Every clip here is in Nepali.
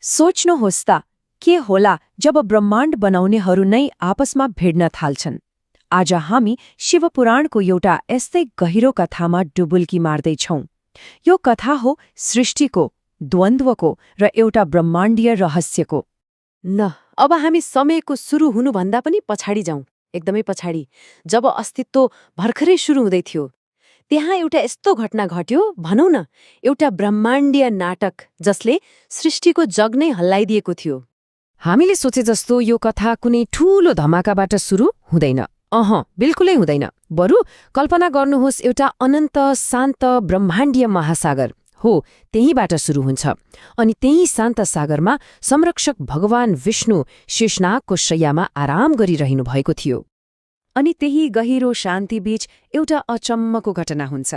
सोच्नुहोस् त के होला जब ब्रह्माण्ड बनाउनेहरू नै आपसमा भिड्न थाल्छन्। आज हामी शिवपुराणको एउटा यस्तै गहिरो कथामा डुबुल्की मार्दैछौं। यो कथा हो सृष्टिको, द्वन्द्वको र एउटा ब्रह्माण्डीय रहस्यको। अब हामी समयको सुरु हुनुभन्दा पनि पछाडि जाउँ, एकदमै पछाडि, जब अस्तित्व भर्खरै सुरु हुँदै थियो। त्यहाँ एउटा यस्तो घटना घट्यो, भनौँ न एउटा ब्रह्माण्डीय नाटक जसले सृष्टिको जग नै हल्लाइदिएको थियो। हामीले सोचे जस्तो यो कथा कुनै ठूलो धमाकाबाट सुरु हुँदैन। बिल्कुलै हुँदैन। बरु कल्पना गर्नुहोस् एउटा अनन्त शान्त ब्रह्माण्डीय महासागर हो, त्यहीबाट सुरु हुन्छ। अनि त्यही शान्त सागरमा संरक्षक भगवान विष्णु शेषनागको शय्यामा आराम गरिरहनु भएको थियो। अनि त्यही गहिरो शान्तिबीच एउटा अचम्मको घटना हुन्छ।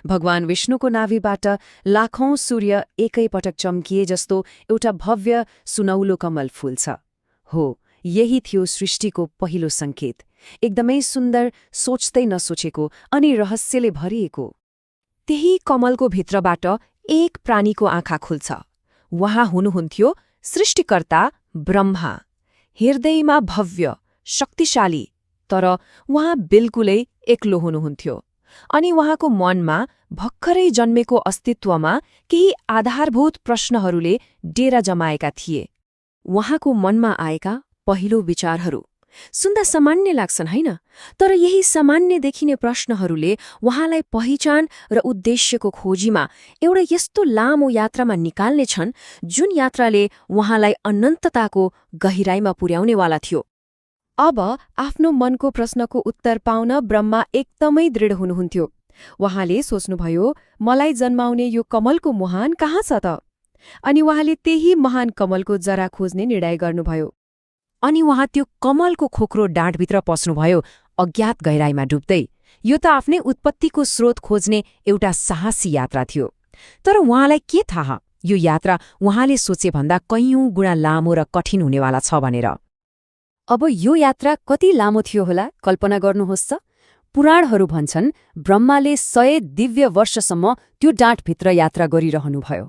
भगवान विष्णुको नाभिबाट लाखौं सूर्य एकैपटक चम्किए जस्तो एउटा भव्य सुनौलो कमल फुल्छ। हो, यही थियो सृष्टिको पहिलो संकेत। एकदमै सुन्दर, सोच्दै नसोचेको अनि रहस्यले भरिएको। त्यही कमलको भित्रबाट एक प्राणीको आँखा खुल्छ। उहाँ हुनुहुन्थ्यो सृष्टिकर्ता ब्रह्मा, हृदयमा भव्य, शक्तिशाली, तर उहाँ बिल्कुलै एक्लो हुनुहुन्थ्यो। अनि उहाँको मनमा भर्खरै जन्मेको अस्तित्वमा केही आधारभूत प्रश्नहरूले डेरा जमाएका थिए। उहाँको मनमा आएका पहिलो विचारहरू सुन्दा सामान्य लाग्छन् हैन, तर यही सामान्य देखिने प्रश्नहरूले उहाँलाई पहिचान र उद्देश्यको खोजीमा एउटा यस्तो लामो यात्रामा निकाल्नेछन् जुन यात्राले उहाँलाई अनन्तताको गहिराईमा पुर्याउनेवाला थियो। अब आफ्नो मनको प्रश्नको उत्तर पाउन ब्रह्मा एकदमै दृढ हुनुहुन्थ्यो। उहाँले सोच्नुभयो, मलाई जन्माउने यो कमलको मुहान कहाँ छ त? अनि उहाँले त्यही महान कमलको जरा खोज्ने निर्णय गर्नुभयो। अनि उहाँ त्यो कमलको खोक्रो डाँठभित्र पस्नुभयो, अज्ञात गहिराईमा डुब्दै। यो त आफ्नै उत्पत्तिको स्रोत खोज्ने एउटा साहसी यात्रा थियो। तर उहाँलाई के थाहा, यो यात्रा उहाँले सोचेभन्दा कैयौं गुणा लामो र कठिन हुनेवाला छ भनेर। अब यो यात्रा कति लामो थियो होला, कल्पना गर्नुहोस् त। पुराणहरू भन्छन् ब्रह्माले 100 दिव्य वर्षसम्म त्यो डाँठभित्र यात्रा गरिरहनुभयो।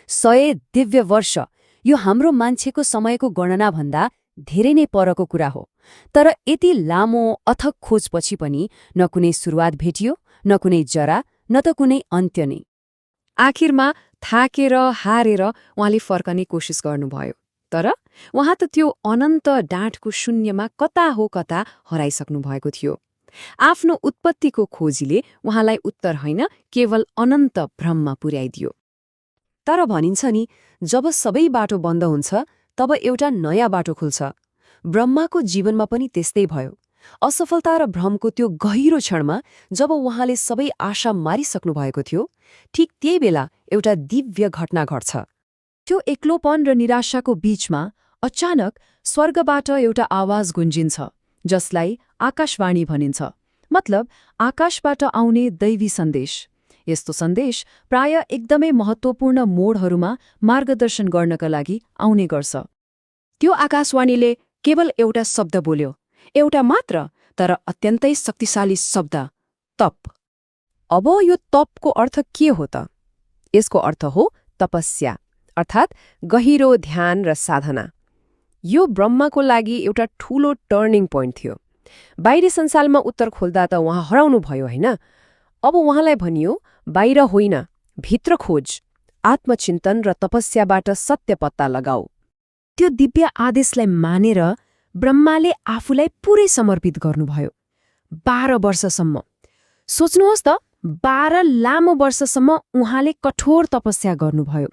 100 दिव्य वर्ष, यो हाम्रो मान्छेको समयको गणनाभन्दा धेरै नै परको कुरा हो। तर यति लामो अथक खोजपछि पनि न कुनै सुरुवात भेटियो, न कुनै जरा, न त कुनै अन्त्य नै। आखिरमा थाकेर हारेर उहाँले फर्कने कोसिस गर्नुभयो। तर उहाँ त त्यो अनन्त डाँठको शून्यमा कता हो कता हराइसक्नु भएको थियो। आफ्नो उत्पत्तिको खोजीले उहाँलाई उत्तर होइन, केवल अनन्त भ्रममा पुर्याइदियो। तर भनिन्छ नि, जब सबै बाटो बन्द हुन्छ तब एउटा नयाँ बाटो खुल्छ। ब्रह्माको जीवनमा पनि त्यस्तै भयो। असफलता र भ्रमको त्यो गहिरो क्षणमा जब उहाँले सबै आशा मारिसक्नु भएको थियो, ठिक त्यही बेला एउटा दिव्य घटना घट्छ। त्यो एक्लोपन र निराशाको बीचमा अचानक स्वर्गबाट एउटा आवाज गुन्जिन्छ, जसलाई आकाशवाणी भनिन्छ। मतलब आकाशबाट आउने दैवी सन्देश। यस्तो सन्देश प्राय एकदमै महत्त्वपूर्ण मोडहरूमा मार्गदर्शन गर्नका लागि आउने गर्छ। त्यो आकाशवाणीले केवल एउटा शब्द बोल्यो, एउटा मात्र, तर अत्यन्तै शक्तिशाली शब्द, तप। अब यो तपको अर्थ के हो त? यसको अर्थ हो तपस्या, अर्थात् गहिरो ध्यान र साधना। यो ब्रह्माको लागि एउटा ठूलो टर्निङ पोइन्ट थियो। बाहिरी संसारमा उत्तर खोल्दा त उहाँ हराउनुभयो होइन। अब उहाँलाई भनियो, बाहिर होइन, भित्र खोज, आत्मचिन्तन र तपस्याबाट सत्य पत्ता लगाऊ। त्यो दिव्य आदेशलाई मानेर ब्रह्माले आफूलाई पुरै समर्पित गर्नुभयो। 12 वर्षसम्म। सोच्नुहोस् त, 12 लामो वर्षसम्म उहाँले कठोर तपस्या गर्नुभयो।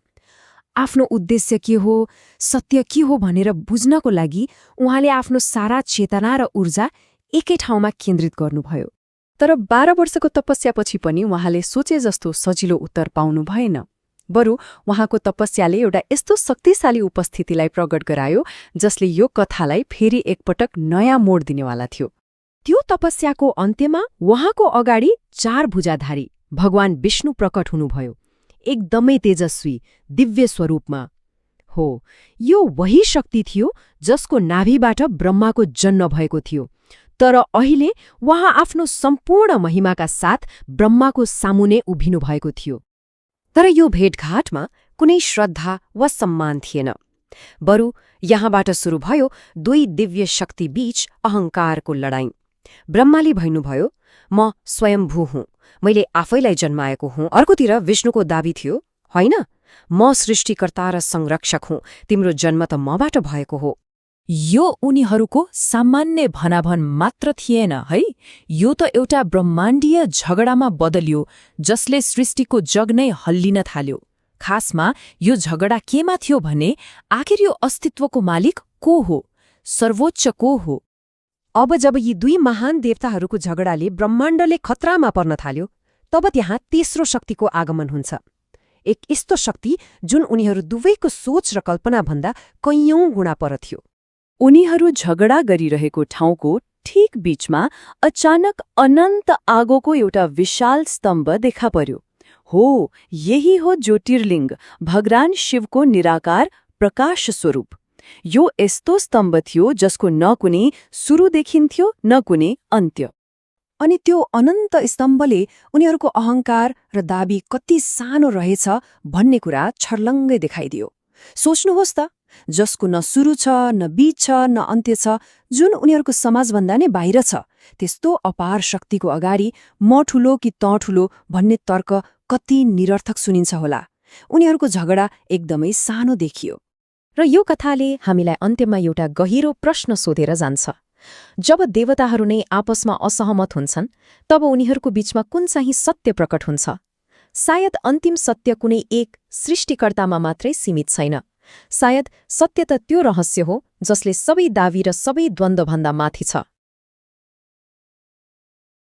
आफ्नो उद्देश्य के हो, सत्य के हो भनेर बुझ्नको लागि उहाँले आफ्नो सारा चेतना र ऊर्जा एकै ठाउँमा केन्द्रित गर्नुभयो। तर 12 वर्षको तपस्यापछि पनि उहाँले सोचे जस्तो सजिलो उत्तर पाउनु भएन। बरु उहाँको तपस्याले एउटा यस्तो शक्तिशाली उपस्थितिलाई प्रकट गरायो जसले यो कथालाई फेरि एकपटक नयाँ मोड दिनेवाला थियो। त्यो तपस्याको अन्त्यमा उहाँको अगाडि 4 भुजाधारी भगवान विष्णु प्रकट हुनुभयो, एकदमै तेजस्वी, दिव्य स्वरूपमा। हो, यो वही शक्ति थियो जसको नाभिबाट ब्रह्माको जन्म भएको थियो। तर अहिले उहाँ आफ्नो सम्पूर्ण महिमाका साथ ब्रह्माको सामुने उभिनु भएको थियो। तर यो भेटघाटमा कुनै श्रद्धा वा सम्मान थिएन। बरु यहाँबाट सुरु भयो दुई दिव्य शक्ति बीच अहंकारको लडाईं। ब्रह्माले भन्नुभयो, म स्वयम्भू हुँ, मैले आफैलाई जन्माएको हुँ। अर्कोतिर विष्णुको दाबी थियो, होइन, म सृष्टिकर्ता र संरक्षक हुँ, तिम्रो जन्म त मबाट भएको हो। यो उनीहरूको सामान्य भनाभन मात्र थिएन है, यो त एउटा ब्रह्माण्डीय झगडामा बदलियो जसले सृष्टिको जग नै हल्लिन थाल्यो। खासमा यो झगडा केमा थियो भने आखिर यो अस्तित्वको मालिक को हो, सर्वोच्च को हो? अब जब यी दुई महान देवताहरूको झगडाले ब्रह्माण्डले खतरामा पर्न थाल्यो, तब त्यहाँ तेस्रो शक्तिको आगमन हुन्छ। एक यस्तो शक्ति जुन उनीहरू दुवैको सोच र कल्पनाभन्दा कैयौं गुणा पर थियो। उनीहरू झगडा गरिरहेको ठाउँको ठीक बीचमा अचानक अनन्त आगोको एउटा विशाल स्तम्भ देखा पर्यो। हो, यही हो ज्योतिर्लिङ्ग, भगवान शिवको निराकार प्रकाश स्वरूप। यो यस्तो स्तम्भ थियो जसको न कुनै सुरु देखिन्थ्यो न कुनै अन्त्य। अनि त्यो अनन्त स्तम्भले उनीहरूको अहंकार र दाबी कति सानो रहेछ भन्ने कुरा छर्लङ्गै देखाइदियो। सोच्नुहोस् त, जसको न सुरु छ, न बीच छ, न अन्त्य छ, जुन उनीहरूको समाजभन्दा नै बाहिर छ, त्यस्तो अपार शक्तिको अगाडि म ठुलो कि तँ ठुलो भन्ने तर्क कति निरर्थक सुनिन्छ होला। उनीहरूको झगडा एकदमै सानो देखियो। र यो कथाले हामीलाई अन्त्यमा एउटा गहिरो प्रश्न सोधेर जान्छ। जब देवताहरू नै आपसमा असहमत हुन्छन्, तब उनीहरूको बीचमा कुन चाहिँ सत्य प्रकट हुन्छ? सायद अन्तिम सत्य कुनै एक सृष्टिकर्तामा मात्रै सीमित छैन। सायद सत्य त त्यो रहस्य हो जसले सबै दावी र सबै द्वन्द्वभन्दा माथि छ।